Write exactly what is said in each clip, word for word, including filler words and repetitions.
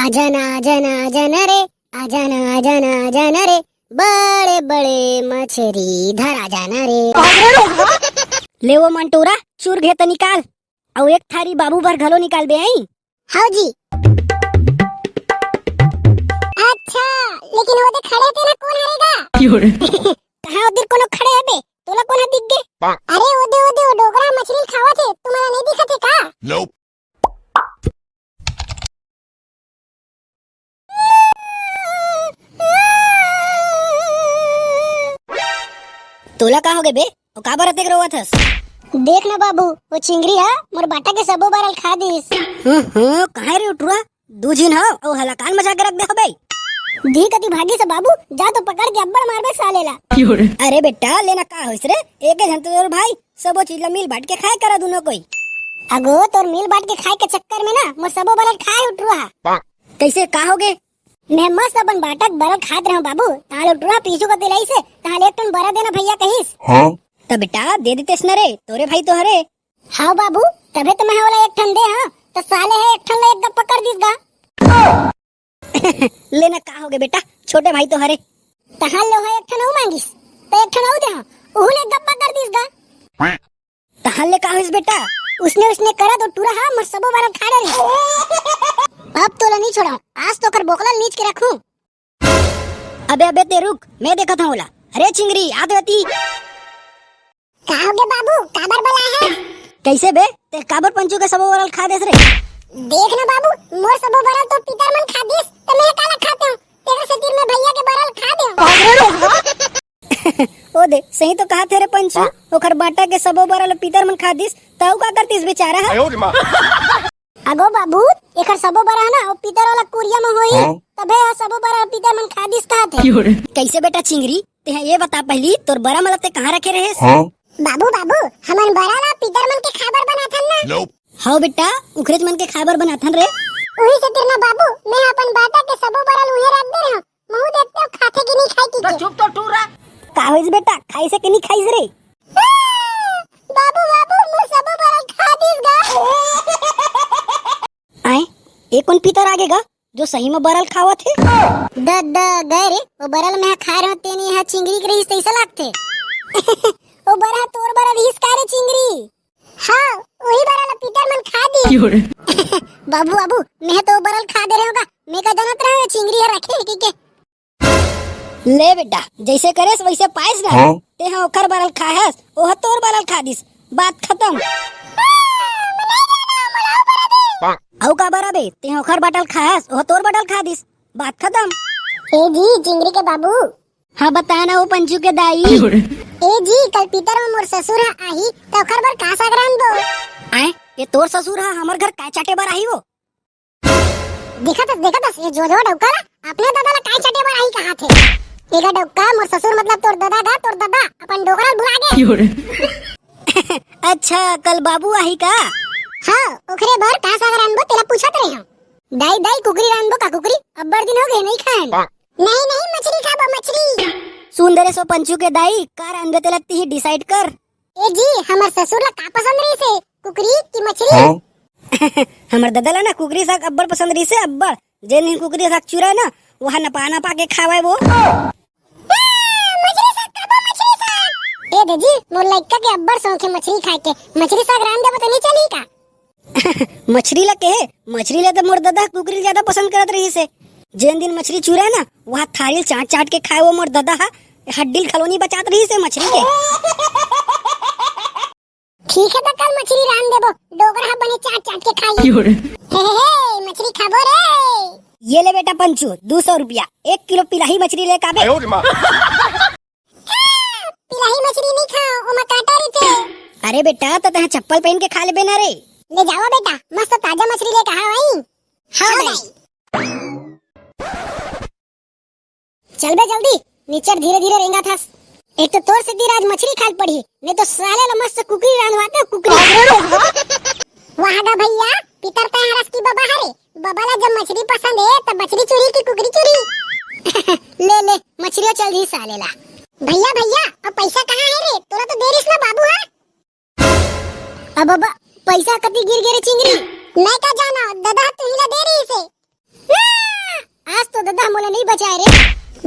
जना जना जन रे, आ जना जना जन रे, बड़े बड़े मछरी धरा जाना रे। ले वो मन टूरा, चूर घे त निकाल, अउ एक थारी बाबू बर घलो निकाल बे, आई। हव जी। अच्छा, लेकिन वो दे खड़े तेला कोन हरे गा? कहाँ उधर कोनो खड़े हे बे? तोला कोन ह दिख गे? अरे वो दे, वो दे, वो डोकरा मछरी खावत हे, तुम्हारा नहीं दिखत हे का? तोला का होगे बे? अउ काबर अतेक रोवत हस? देख ना बाबू, वो चिंगरी ह मोर बाटा के सबो बरल खा दिस। हम्म, हम्म, काहे रे उटुरा? दू झिन हव अउ हलाकान मचा के रख दे हबे। दी कति भागी से बाबू, जा तो पकड़ के अब्बड़ मारबे साले ला। अरे बेटा, लेना का होइस रे? एके झन तो तोर भाई, सबो चीज ला मिल बांट के खाए करा दूनो कोई। अगो, तोर मिल बांट के खाए के चक्कर में ना मोर सबो बरल खाए उटुरा हा। कइसे, का होगे? मैं मस्त अपन बाटा के बरल खात रहूं बाबू, तहां ले उटुरा पीछू कति लाइस हे, तहां ले एक ठन बरा देना भैया कहिस। त बेटा, दे देतेस न रे, तोरे भाई तो हरे। हाव बाबू, तभे तो मैं ओला एक ठन दे हंव, त साले ह एक ठन ला एक गप्पा कर दिस गा। लेना का होगे बेटा, छोटे भाई तो हरे। तहां ले ओह एक ठन अउ मांगिस, त एक ठन अउ दे हंव, उहू ले एक गप्पा कर दिस गा। तहां ले का होइस बेटा? उसने, उसने करा तो टूरा हा मोर सबो बरल खा डरिस। अब तोला नहीं छोड़ंव, आज तो ओकर बोकला नीच के रखूं। अबे, अबे, ते रुक, मैं देखत हंव ओला। अरे चिंगरी, आ तो एती। का होगे बाबू, काबर बलाए हे? कइसे बे, ते काबर पंचू के सबो बरल खा देस रे? देख ना बाबू, मोर सबो बरल तो पितर मन खा दिस, त मैं काला खातेंव? तेरे से तीर में भैया के बरल खा देंव। ओ दे, सही तो कहाथे रे पंचू, ओखर बाटा के सबो बरल पितर मन खा दिस, त अउ का करतिस बेचारा ह? अगो बाबू, एखर सबो बरल ह ना, ओ पितर वाला कुरिया म होही, तभे ह सबो बरल पितर मन खा दिस कहाथे। कइसे बेटा चिंगरी, तेहा ये बता पहिली, तोर बरा मन ला ते कहां रखे रहेस? बाबू, बाबू, हमन बरा ला पितर मन के खाबर बनाथन ना। हव बेटा, उखरेच मन के खाबर बनाथन रे। उही से तीर ना बाबू, मैं अपन बाटा के सबो बरल उहे रख दे रहेंव। महू देखतेंव खाथे कि नहीं खाए कहिके। चुप तो टूरा। का होइस बेटा, खाइस कि नहीं खाइस रे? बाबू, बाबू, मोर सबो बरल खा दिस गा। आए, ए कोन पितर आगे गा, जो सही म बरल खावत हे? ददा, गए रे, वो बरल मैं खाए रहेंव, तेने ह चिंगरी के रहिस तइसा लागथे। वो बरल तोर बरल रहिस का रे चिंगरी? हाव, उही बरल ला पितर मन खा दिस। बाबू, बाबू, मैं तो बरल खा दे रहेंव गा। मैं का जानत रहेंव, ये चिंगरी ह रखे हे कहिके। ले बेटा, जइसे करेस वइसे पाएस ना। तेहा ओखर बरल खाए हस, ओह तोर बरल खा दिस। बात खतम। अउ का बरा बे, तेहा ओखर बाटा ल खाए हस, ओह तोर बाटा ल खा दिस। बात खतम। ए जी, चिंगरी के बाबू। हां, बता ना, ओ पंचू के दाई। ए जी, कल पितर म मोर ससुर ह आही, त ओखर बर का साग रांधबो? आए, ये तोर ससुर ह हमर घर काय चाटे बर आही वो? देखत हस, देखत हस, ये जोधवा डौका ला, अपने ददा ला काय चाटे बर आही कहाथे। एगा डौका, मोर ससुर मतलब तोर ददा गा, तोर ददा, अपन डोकरा ल भुला गे। अच्छा, कल बाबू आही का? हां, ओखरे बर का साग रांधबो, तेला पूछत रहेंव। दाई, दाई, कुकरी रांधबो का कुकरी? अब्बड़ दिन होगे, नहीं खाएन। नहीं, नहीं, मछरी खाबो, मछरी। सुन दे रे सो पंचू के दाई, का रांधबे तेला तिही decide कर। ए जी, हमर ससुर ला का पसंद रहिसे, कुकरी कि मछरी? हमर ददा ला ना कुकरी साग अब्बड़ पसंद रहिसे, अब्बड़। जेन दिन कुकरी साग चुराए ना, वहां नपा नपा के खावाए वो। मछरी साग खाबो, मछरी साग। ए दे जी, मोर लइका के अब्बड़ शौक हे मछरी खाए के। मछरी साग रांध देबो त नहीं चलही का? मछरी ला कहे, मछरी ला तो मोर ददा कुकरी ज्यादा पसंद करत रहिसे। जेन दिन मछरी चुराए ना, वहां थारी ल चाट चाट के खाए वो मोर ददा हा, हड्डी ल खलोनी बचात रहिसे मछरी के। ठीक है, तो कल मछरी रांध देबो, डोकरा हा बने चाट चाट के खाई। हे, हे, हे, मछरी खाबो रे। ये ले बेटा पंचू, दू सौ रुपया, एक किलो पिलाही मछरी ले काबे। पिलाही मछरी नहीं खाओ, ओमा कांटा रहिथे। अरे बेटा, त तहां चप्पल पहन के खा लेबे ना रे। ले जाओ बेटा, मस्त ताजा मछरी ले कहा वही। हां, हां दाई। दाई। चल बे जल्दी, निचर धीरे धीरे रेंगत हस। एक तो तोर से तीर आज मछरी खाल पड़ी, नहीं तो साले ला मस्त कुकरी रांधवाते कुकरी। वाह गा भैया, पितर तय हरस की बबा हरे। बबा ला जब मछरी पसंद है, तब मछरी चुरी की कुकरी चुरी। ले, ले, मछरियो चल दी साले ला। भैया, भैया, अब पैसा कहाँ है रे? तोला तो दे रिस ना बाबू, हाँ? अब, अब, पैसा कति गिर गे रे चिंगरी? मैं का जाना, ददा तुही ला दे रिस हे। ना, तो ददा मोला नहीं बचाए रे।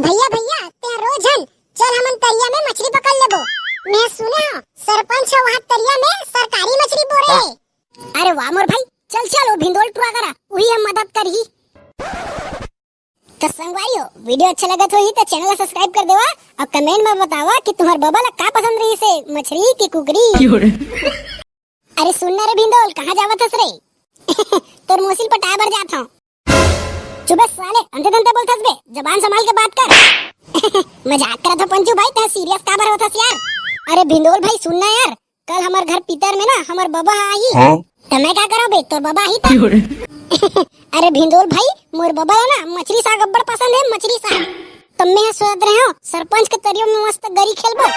भैया, भैया, ते रोज हन, चल हमन तरिया में मछली पकड़ लेबो। मैं सुने हव, सरपंच ह वहाँ तरिया में सरकारी मछली बोरे हे। अरे वाह मोर भाई, चल चल, वो भिंदोल टुरा करा, वही हम मदद करही। तो संगवारी हो, video अच्छा लगत होही तो channel ला subscribe कर देवा और comment में बतावा कि तुम्हार बबा ला का पसंद रहिसे, मछली कि कुकरी? अरे सुन ना रे भिंदोल, कहाँ जावत हस रे? तोर मौसी ल पटाए बर जात हव। चुप बे साले, अंते तंते बोलथस बे, जबान संभाल के बात कर। मजाक करत हव पंचू भाई, तैं serious काबर होथस यार? अरे भिंदोल भाई सुन ना यार, कल हमर घर पितर में ना हमर बबा ह आही। हाँ? त मैं का करव बे, तोर बबा आही त। अरे भिंदोल भाई, मोर बबा ला ना मछरी साग अब्बड़ पसंद हे, मछरी साग। त मैं सोचत रहे हव सरपंच के तरिया में मस्त गरी खेलबो।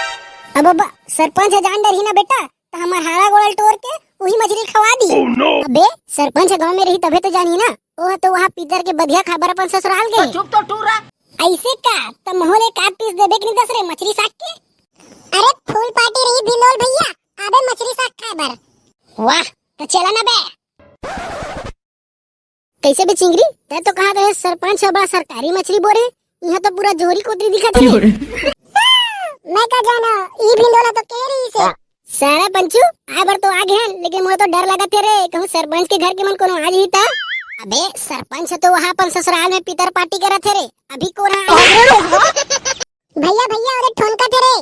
अब बबा, सरपंच ह जान डरही ना बेटा, त हमर हारा गोड़ल टोर के उही मछरी खवा दी। Oh, no! अबे, सरपंच ह गांव में रही तभे तो जानही ना। ओह तो वहाँ पितर के बधिया खाबर अपन ससुराल गे। तो चुप तो टूरा। ऐसे का? त मोहले एक आध piece देबे कि नहीं दस रे मछरी साग के? अरे full party रही भिंदोल भैया, आबे मछरी साग खाए बर। वाह, तो चला ना बे। कैसे बे चिंगरी, तैं तो कहा रहे सरपंच ह बड़ा सरकारी मछली बोरे, यहाँ तो पूरा जोहरी कोतरी दिखत हे। मैं का जाना, ई भिंदोला तो कह रही से। सारा पंचू, आए बर तो आ गए हैं, लेकिन मोला तो डर लगत हे रे, कहूँ सरपंच के घर के मन कोनो आ जाही त। अबे सरपंच ह तो वहाँ अपन ससुराल में पितर party करत हे रे, अभी कोन ह आही? भैया, भैया, ओदे ठोनका थे रे।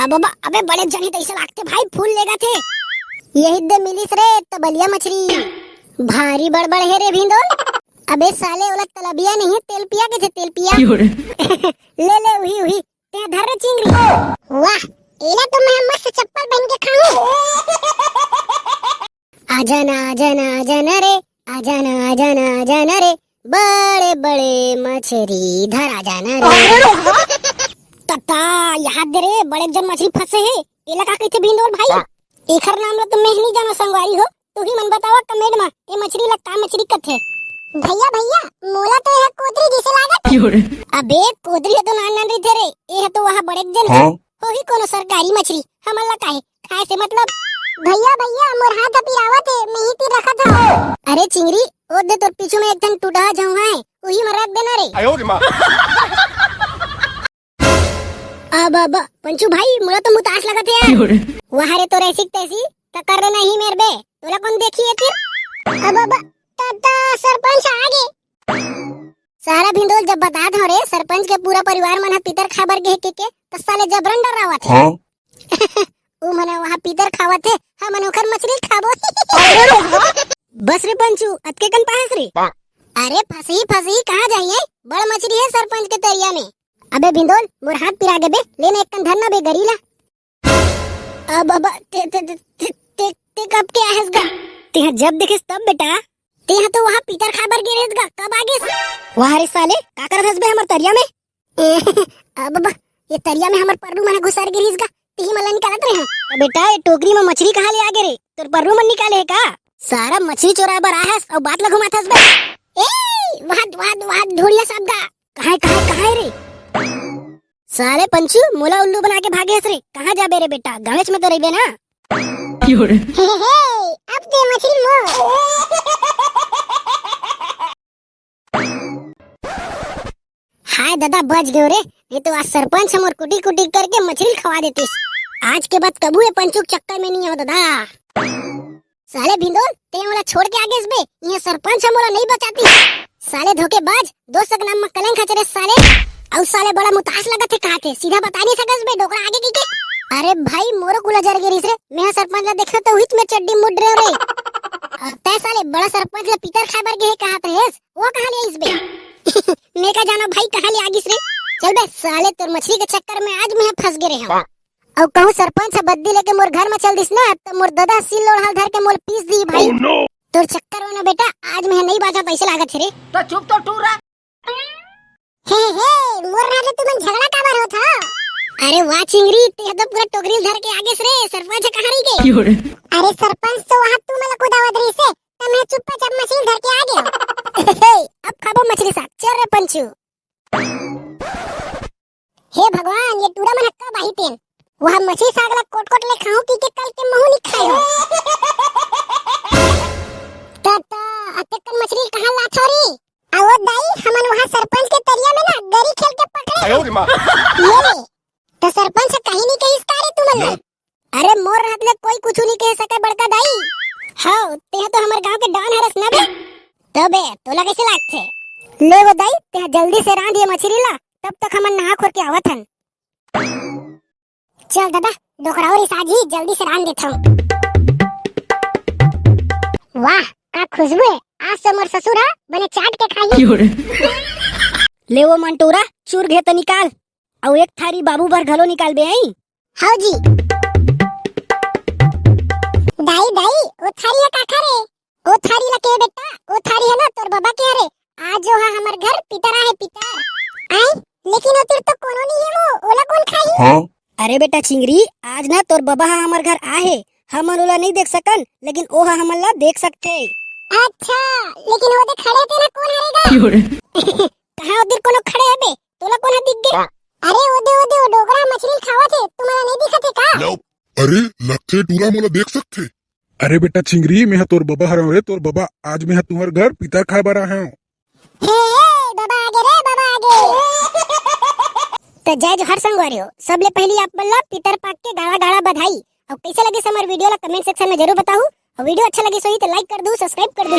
अब बा-, अबे बड़े जनी तैसे लागथे भाई, फूल लेगा थे। यही दे मिलिस रे तबलिया मछरी। भारी बड़बड़ हे रे भिंदोल। अबे साले ओला तलबिया नहीं, तेल पिया के थे, तेल पिया। ले, ले, उही, उही। ते धर रे चिंगरी। वाह, एला तो मैं मस्त चप्पल पहन के खाऊं। आजा ना, आजा ना, आजा ना रे, आजा ना, आजा ना, आजा ना रे, बड़े बड़े मछरी धरा जाना रे। तत्ता, याद दे रे, बड़े जन मछरी फंसे हे, एला का कहिथे भिंदोल भाई? एखर नाम ला तो मैं नहीं जाना संगवारी हो, तू ही मन बतावा comment मा, ए मछरी ला का मछरी कथे? भैया, भैया, मोला तो यह कोदरी जैसे लागत। अबे, कोदरी ह तो नान नान रहिथे रे, ए ह तो वहाँ बड़े जन हाँ? होही कोनो सरकारी मछरी, हमन ला काहे? खाए से मतलब। भैया, भैया, मोर हाथ ह पिरावत हे, मैं ही तीर रखत हव। अरे चिंगरी, ओ दे तोर पीछू में एक ठन टूटहा झौंहा हे, उही में रख देना रे। अब, अब, पंचू भाई, मोला तो मुतास लगत हे यार। वाह रे, तोर ऐसी तैसी, त कर देना ही मेर बे, तोला कौन देखी ये तीर? अब, अब, त, त सरपंच आ गे। सारा भिंदोल जब बतात हव रे, सरपंच के पूरा परिवार मन ह पितर खाबर गे के, के, त साले जबरन डरावत हे। हाँ? उ मन वहाँ पितर खावत हे, हमन ओखर मछली खाबो। बस रे पंचू, अतके कन पाहस रे। अरे फंसही, फंसही, कहाँ जाइए? बड़ मछली हे सरपंच के तरिया में। अबे भिंदोल, मोर हाथ पिरा गे बे, लेना एक कन धरना बे गरी ला। अब, अब, ते, ते, ते, ते, ते, ते कब के आए हस गा? तेहा जब देखेस तब बेटा। तेहा तो वहाँ पितर खाबर गे रहेस गा, कब आ गेस? वाह रे साले, का करत हस बे हमर तरिया में? अब, अब, ये तरिया में हमर पररू मन घुसर गे रहिस गा, तिही मन ला निकालत रहे। तो बेटा, ये टोकरी में मछली कहाँ ले आ गे रे? तोर पररू मन निकाले हे का? सारा मछली चोराए बर आए हस, अउ बात ला घुमात हस बे। ए, वाह, वाह, वाह, ढोड़िया साहब गा। कहाँ हे, कहाँ हे, कहाँ हे रे? साले पंचू, मोला उल्लू बना के भागे हस रे। कहाँ जाबे रे बेटा? गाँवेच में तो रहिबे ना। हे, हे, हे, अब ते मछली मोर। हाय दादा, बच गेंव रे, नहीं तो आज सरपंच ह मोर कुटी कुटी करके मछली खवा देतिस। आज के बाद कभू ए पंचू के चक्कर में नहीं आंव दादा। साले भिंदोल, ते मोला छोड़ के आ गेस बे, इहाँ सरपंच ह मोला नहीं बचातिस। साले धोखेबाज, दोस्त के नाम म कलंक हच रे साले। अउ साले बड़ा मुतास लगत हे कहाथे, सीधा बता नहीं सकस बे, डोकरा आगे की के। अरे भाई, मोरो कुला जर गे रिहिस रे, मैं सरपंच ला देखना तो उहिच में चड्डी मुड़ रहे रे। तै साले बड़ा सरपंच ला पितर खाए बर गे हे कहात रहेस, वो कहाँ ले आइस बे? मैं का जाना भाई कहाँ ले आ गिस रे। चल बे साले, तोर मछली के चक्कर में आज मैं फंस गे रहे हंव। अउ कहूँ सरपंच ह बद्दी लेके मोर घर में चल दिस ना, त मोर ददा सिल लोढ़ा धर के मोला पीस दी भाई। Oh no! तोर चक्कर में ना बेटा, आज मैं नहीं बाचा तैसे लागत हे रे। तो चुप तो टूरा। हे, हे, मोर राजा तुमन झगड़ा काबर होत हो? अरे वाह चिंगरी, ते तो पूरा टोकरी धर के आ गेस रे, सरपंच कहाँ रही गे? अरे सरपंच तो वहाँ तू मला कुदावत रहिस हे, त मैं चुप्पा चाप मछली धर के आ गेंव। अब खाबो मछली साग, चल रे पंचू। हे भगवान, ये टूरा मन ह कब आही तेन? वह मछली साग ला कोट कोट ले खाहूं कि के कल के महू नी खाए हो। त, त, अतेकन मछली कहाँ लाथो री? अउ ओ दाई, हमन वहाँ सरपंच के तरिया में ना गरी खेल के पकड़े। ये ले, त सरपंच ह कहीं नहीं कहिस का रे तुमन ला? अरे मोर रहत ले कोई कुछु नहीं कह सके बड़का दाई। हव, तेहा तो हमर गांव के डॉन हरस ना बे। तबे तोला कैसे लागथे? ले वो दाई, तेहा जल्दी से रांध ये मछली ला, तब तक हमन नहा खोर के आवत हन। चल दादा, डोकराओ रे साजी, जल्दी से रांध देथव। वाह, का खुशबू है। आज तो मोर ससुर हा बने चाट के खाही। ले वो मंटूरा, चूर घे त निकाल, अउ एक थारी बाबू बर घलो निकाल बे आई। हव जी। दाई, दाई, ओ थारी ह काखर हे? ओ थारी ला के बेटा, ओ थारी ह ना तोर बबा के हरे। आज जो हा हमर घर पितर आहे, पितर। आई, लेकिन ओतिर तो कोनो नहीं है वो, ओला कौन खाही? अरे बेटा चिंगरी, आज ना तोर बबा हा हमर घर आहे, हमन ओला नहीं देख सकन, लेकिन ओ हा हमन ला देख सकथे। अच्छा, लेकिन वो दे खड़े तेला कौन हरेगा? कहाँ ओतिर कोनो खड़े है बे? तोला कौन हा दिख गे? अरे ओदे, ओदे, वो डोकरा मछली खावत हे, तुम्हारा नहीं दिखत हे का? अरे, लगथे टूरा मोला देख सकथे। अरे बेटा चिंगरी, मेहा तोर बबा हरव रे, तोर बबा। आज मेहा तुंहर घर पितर खाए बर आए हंव। हे, हे, बबा आगे रे, बबा आगे। तो जय जोहार संगवारी हो, सबले पहली आप मन ला पितर पाक के गाड़ा गाड़ा बधाई। अउ कैसे लगिस हमर video ला comment section में जरूर बताहू। अउ video अच्छा लगिस होही तो like कर दू, subscribe कर दू।